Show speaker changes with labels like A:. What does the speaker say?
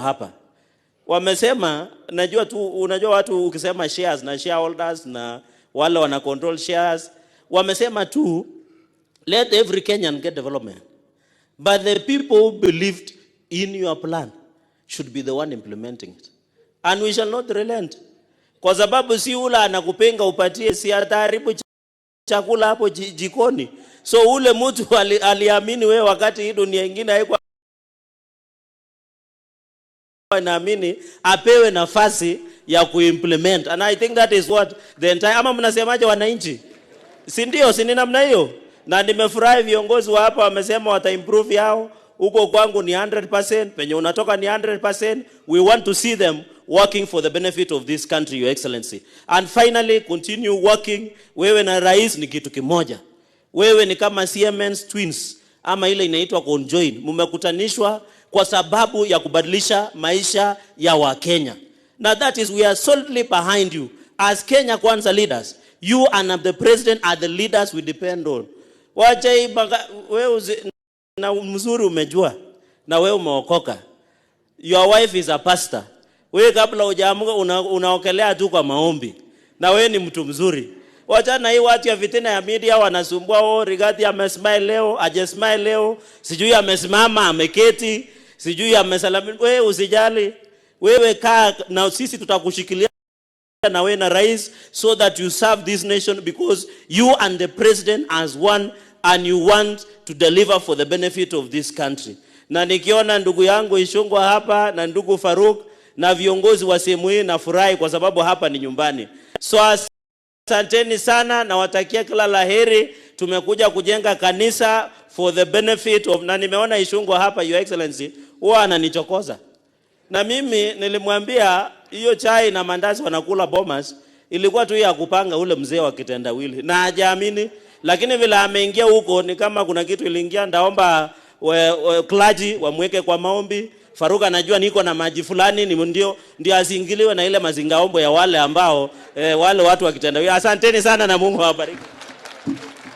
A: Hapa wamesema, najua tu, unajua watu ukisema shares na shareholders na wale wana control shares, wamesema tu let every Kenyan get development, but the people who believed in your plan should be the one implementing it, and we shall not relent, kwa sababu si ule anakupinga upatie, si ataharibu chakula hapo jikoni. So ule mtu aliamini wewe wakati hii dunia ingine haikuwa inaamini, apewe nafasi ya kuimplement, and I think that is what the entire, ama mnasemaje wananchi? Si ndio? Si ni namna hiyo? Na nimefurahi viongozi wa hapa wamesema wataimprove yao. Huko kwangu ni 100%, penye unatoka ni 100%. We want to see them working for the benefit of this country, Your Excellency. And finally, continue working. Wewe na rais ni kitu kimoja. Wewe ni kama Siamese twins ama ile inaitwa conjoin. Mmekutanishwa kwa sababu ya kubadilisha maisha ya Wakenya. Now that is, we are solidly behind you as Kenya Kwanza leaders. You and the president are the leaders we depend on. Wacha hii wewe na mzuri umejua na wewe umeokoka. Your wife is a pastor. Wewe kabla hujaamuka unaokelea tu kwa maombi. Na wewe ni mtu mzuri. Wacha na hii watu ya fitina ya media wanasumbua, oh, Rigathi amesmile leo, hajasmile leo, sijui amesimama, ameketi, sijui amesalamia. Wewe usijali. Wewe kaa na sisi, tutakushikilia na wewe na rais so that you serve this nation, because you and the president as one and you want to deliver for the benefit of this country. Na nikiona ndugu yangu Ichung'wah hapa na ndugu Faruk na viongozi wa sehemu hii, nafurahi kwa sababu hapa ni nyumbani. So asanteni sana, nawatakia kila la heri. Tumekuja kujenga kanisa for the benefit of, na nimeona Ichung'wah hapa, Your Excellency, huwa ananichokoza na mimi nilimwambia hiyo chai na mandazi wanakula Bomas ilikuwa tu ya kupanga ule mzee wa kitendawili, na hajaamini. Lakini vile ameingia huko ni kama kuna kitu iliingia. Ndaomba we clergy wamweke kwa maombi. Faruk anajua niko na maji fulani, ni ndio asiingiliwe na ile mazingaombo ya wale ambao wale watu wa kitendawili. Asanteni sana na Mungu awabariki.